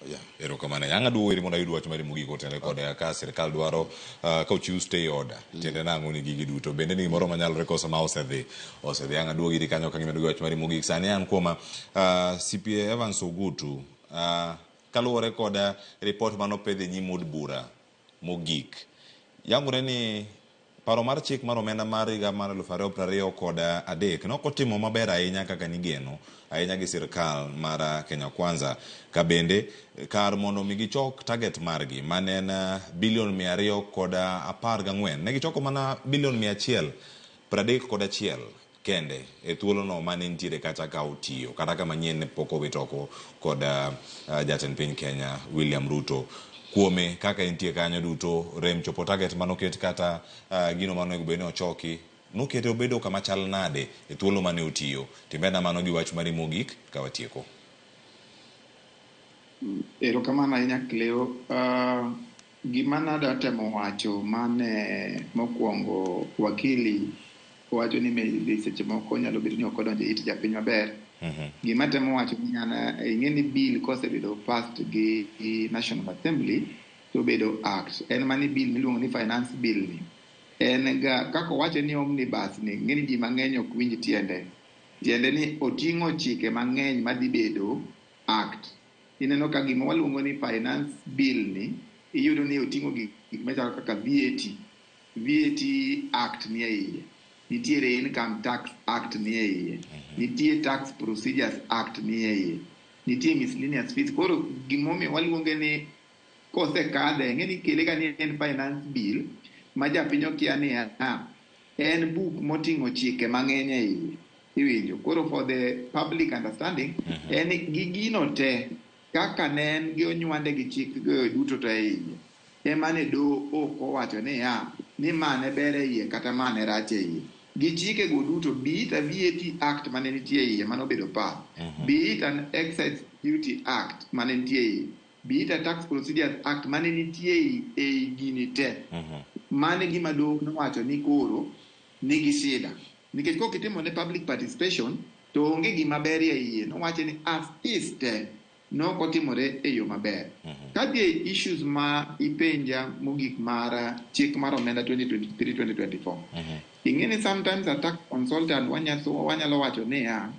Yeah. Erokamano. Ang' aduogo iri mondo ayud wach mari mogik kotenore kod ka sirkal dwaro ka ochiw stay order. Tiende nang'o ni gigi duto? Bende ni gimoro manyalore koso ma osedhi? Osedhi. Ang' aduogo iri kanyo ka gimedo gi wach mari mogik. Sani an kuoma CPA Evans Ogutu, kaluwore kod report manopedh e nyim od bura mogik. Yangore ni Paro mar chik mar omenda mar higa mar 2023 ne ok otimo maber ahinya kaka nigeno ahinya gi sirkal mar Kenya Kwanza. Ka bende kar mondo mi gichok target margi mane en bilion 214, ne gichoko mana bilion 131 kende e thuolono mane nitiere kacha ka otiyo kata ka manyien ne pok owit oko kod jatend piny Kenya William Ruto. Kuome kaka entie kanyo duto rem chopo target manoket kata gino manonego bed ni ochoki nokete obedo kama chal nade e thuolo mane otiyo. Timena mano gi wach mari mogik ka watieko. Erokamano ahinya Cleo. Gima nadwa temo wacho mane mokwongo wakili wacho ni maybe seche moko nyalo bedo ni ok odonjo e it japiny maber. Gima temo wacho ni an ing'e ni bill kosebedo passed gi National Assembly to obedo act. En mani bill miluongo ni finance bill ni. En ga kaka owacho ni omnibus ni ng'e ni ji mang'eny ok winj tiende. Tiende ni oting'o chike mang'eny madhi bedo act. Ineno ka gima waluongo ni finance bill ni iyudo ni oting'o gik machalo kaka VAT. VAT Act ni e iye. Nitiere Income Tax Act ni e iye. Nitie Tax Procedures Act ni e iye. Nitie miscellaneous fees. Koro gimomiyo waluonge ni kosekadhe, ing'e ni ikele ga ni en finance bill ma japiny okia ni en buk moting'o chike mang'eny e iye. Iwinjo. Koro for the public understanding, en gi gino te kaka ne en gi onywande gi chik duto te e iye. Ema ne doho ok owacho niya ni ma ne ber e iye kata ma ne rach e iye. Gi chike go duto, be it a VAT Act mane nitie e iye manobedo pass, be it an Excise Duty Act mane nitie e iye, be it a Tax Procedures Act mane nitie ei gini te. Mane gima doho nowacho ni koro nigi shida. Nikech kok itimo ne public participation to onge gima ber e iye. Nowacho ni as is te nok otimore e yo maber. Kadhi e issues ma ipenja mogik mar chik mar omenda 2023-2024. Ing'e ni sometimes a tax consultant wanyalo wacho niya,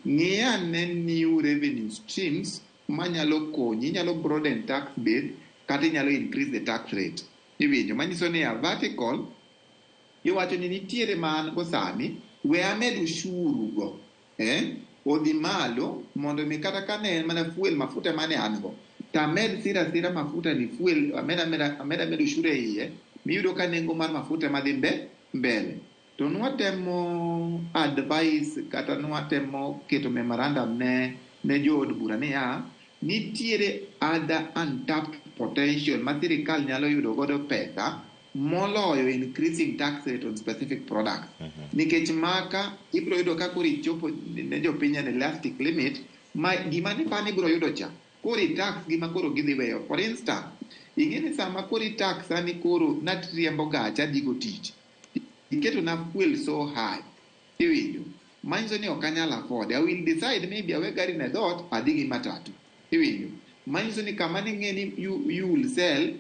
ng'i ane new revenue streams manyalo konyi, inyalo broaden tax base kata inyalo increase the tax rate. Iwinjo, manyiso niya, vertical, iwacho ni nitiere ma an go sani, we amed ushuru go. Odhi malo mondo mi kata ka ne en mana fuel mafuta mane an go, to amed sira sira mafuta ni fuel, amed amed ushuru e iye, miyudo ka nengo mar mafuta madhi mbele. To nwatemo advice kata nwatemo keto memorandum ne jood bura niya, nitiere other untapped potential ma sirikal nyalo yudo godo pesa moloyo increasing tax rate on specific products. Nikech maka ibiro yudo ka koro ichopo ne jopiny an elastic limit ma gima ne pani ibiro yudo cha koro i tax gima koro gidhi weyo. For instance, ing'e ni sama koro i tax sani koro natriembo gacha adhigo tich, iketo na fuel so high, iwinjo, manyiso ni ok anyal afford. I will decide maybe awe gari na dhoot adhi gi matatu, iwinjo, manyiso ni kama ning'e ni you will sell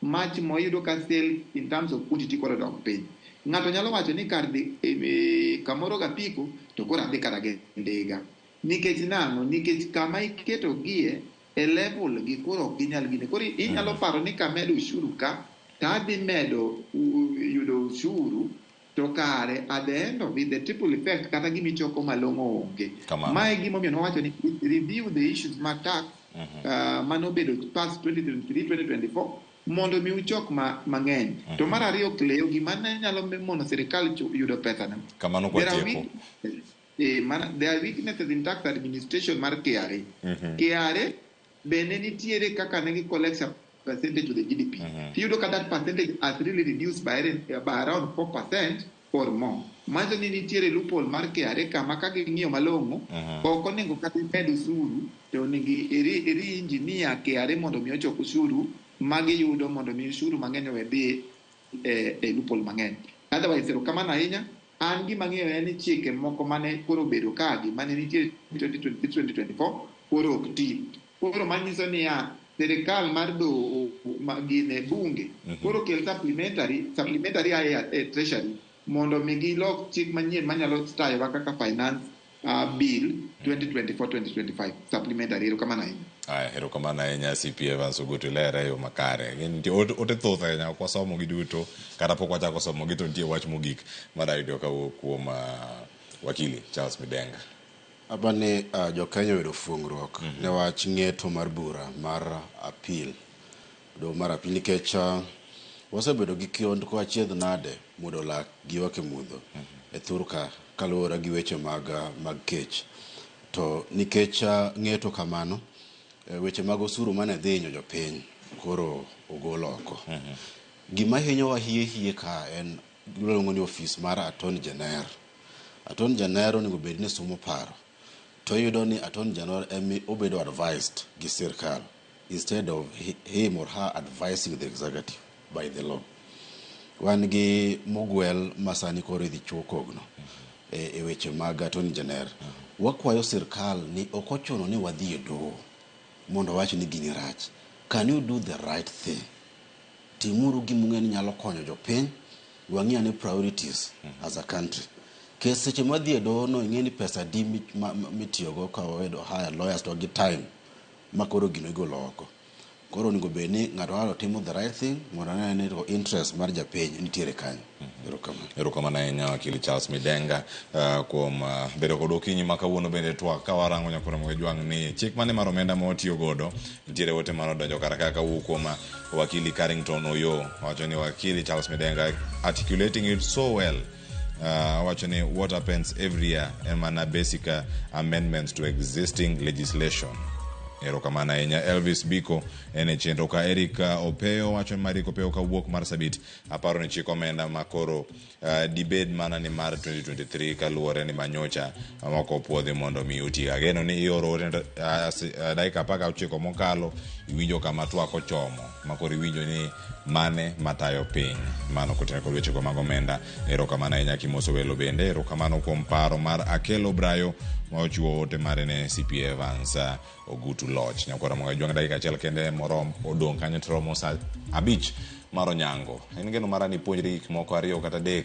much more, iyudo ka sales in terms of quantity koro dok piny. Ng'ato nyalo wacho ni kar dhi kamoro gapiko to koro adhi kata gi ndiga. Nikech nang'o? Nikech kama iketo gie e level gi koro ok ginyal gine. Koro inyalo paro ni kamedo ushuru ka to adhi medo yudo ushuru to kare at the end of it the triple effect kata gimichoko malong'o onge. Mae gimomiyo nowacho ni review the issues mag tax manobedo past 2023-2024 mondo mi uchok mang'eny. To mar ariyo Cleo, gima ne nyalo mono sirikal yudo pesa no. Kamano kwatieko. There are weaknesses in tax administration mar KRA. KRA bende nitiere kaka ne gi collect a percentage of the GDP. Tiyudo ka that percentage has really reduced by around 4% or more. Manyiso ni nitiere loophole mar KRA kama ka ging'iyo malong'o, ok onego kata imed osuru, to onego i-re-engineer KRA mondo mi ochok osuru magiyudo mondo mi osuru mang'eny owe dhi e loophole mang'eny. Otherwise, erokamano ahinya. An gima ang'eyo en ni chike moko mane koro obedo kagi mane nitie 2023-2024 koro ok ti. Koro manyiso niya, sirikal mar doho gine bunge koro kel supplementary ae e treasury mondo mi gilok chik manyien manyalo tayowa kaka finance Bill 2024-2025 supplementary. Erokamano ahinya. Aya, erokamano ahinya CP Evans Ogutu, ilere e yo makare. Nitie ote thoth ahinya, ok wasomo gi duto, kata pok wachako somo gi to nitie wach mogik madayudo kawuok kuom wakili Charles Midenga. Apa ni jo-Kenya oyudo fuongruok ne wach ng'eto mar bura mar appeal. Doho mar appeal nikech wasebedo gi kiondko achiedh nade muodo lak gi ywak e mudho e thur ka kaluwore gi weche mag kech. To nikech ng'eto kamano, weche mag osuru mane dhi hinyo jopiny koro ogol oko. Gima hinyowa hie hie ka en iluongo ni ofis mar Attorney General. Attorney General onego bed ni somo paro. To iyudo ni Attorney General emi obedo advised gi sirkal instead of him or her advising the executive by the law. Wan gi mogwel ma sani koro idhi chuo kogno e weche mag Attorney General. Wakwayo sirkal ni ok ochuno ni wadhi e doho mondo wach ni gini rach. Can you do the right thing? Timuru gima ung'e ni nyalo konyo jopiny, wang'i ane priorities as a country. Kech seche mwadhi e doho no ing'e ni pesa adi mitiyogo ka wawedo hire lawyers to gi time ma koro gino igolo oko. Koro onego bed ni ng'ato ka ng'ato timo the right thing mondo ane ni to interest mar japiny nitiere kanyo. Erokamano. Erokamano ahinya wakili Charles Midenga kuom bedo kod okinyi ma kawuono bende twak ka warango nyakoro Jwang' ni chik mane mar omenda ma watiyo godo nitiere ote mane odonjo kar ka kawuok kuom wakili Carrington Oyo wacho ni wakili Charles Midenga articulating it so well. Wacho ni what happens every year en mana basic amendments to existing legislation. Erokamano ahinya Elvis Biko en e chenro ka Eric Opeyo wacho ni Eric Opeyo kawuok Marsabit aparo ni chik omenda ma koro dibed mana ni mar 2023 kaluwore ni manyocha moko opuodhi mondo mi oti. Ageno ni ioro ote dakika 19 mokalo iwinjo kama twak ochomo ma koro iwinjo ni mane matayo piny mano kotenore kod wechego mag omenda. Erokamano ahinya kimoso welo bende erokamano kuom paro mar Akelo Brayo ma ochiwo ote mare ne CP Evans Ogutu Loch. Nyakwara Moga Jwang' dakika achiel kende morom odong' kanyo to romo sa 5 mar onyango. En geno mara ni puonjri gik moko 2 kata 3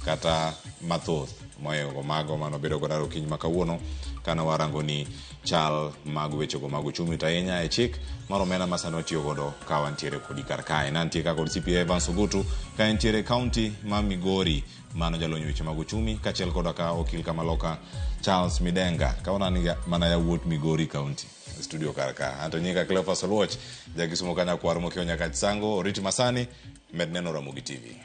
kata mathoth mohingo mago manobedo godo okinyi ma kawuono kane warango ni chal mag wechego mag uchumi to ahinya e chik mar omenda ma sani watiyo godo ka wantiere kodi kar kae. Nantie ka kod CPA Evans Ogutu ka entiere county ma Migori mano jalony weche mag uchumi kaachiel koda ka okil kamaloka Charles Midenga kawana ni mana yawuot Migori county studio kar ka. Anto nyinga Cleophas Oluoch, jakisumo kanyakwar mokiewo nyaka Sango, oriti masani med neno Ramogi TV.